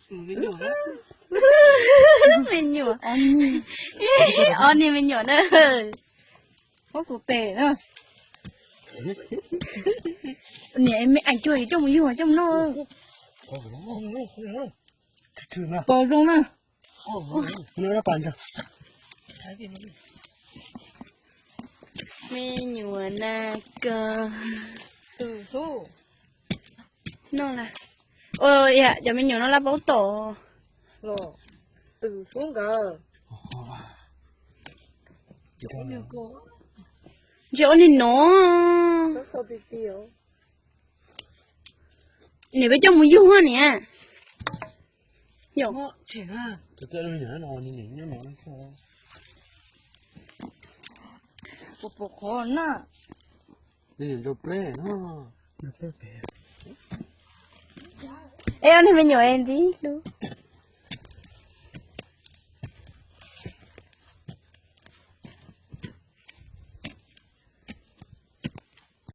Me nyuam. Ob niag me nyuam na. Ob xu tes na. Niam me aim cuag coj mus yug coj mus noj. Pos zoo na. Me nyuam na ko. Noj la. Cov me nyuam no laj paub tom. Ntsia ua niag no. Niam peb coj mus yug niam. Es ob niag me nyuam ntib lub.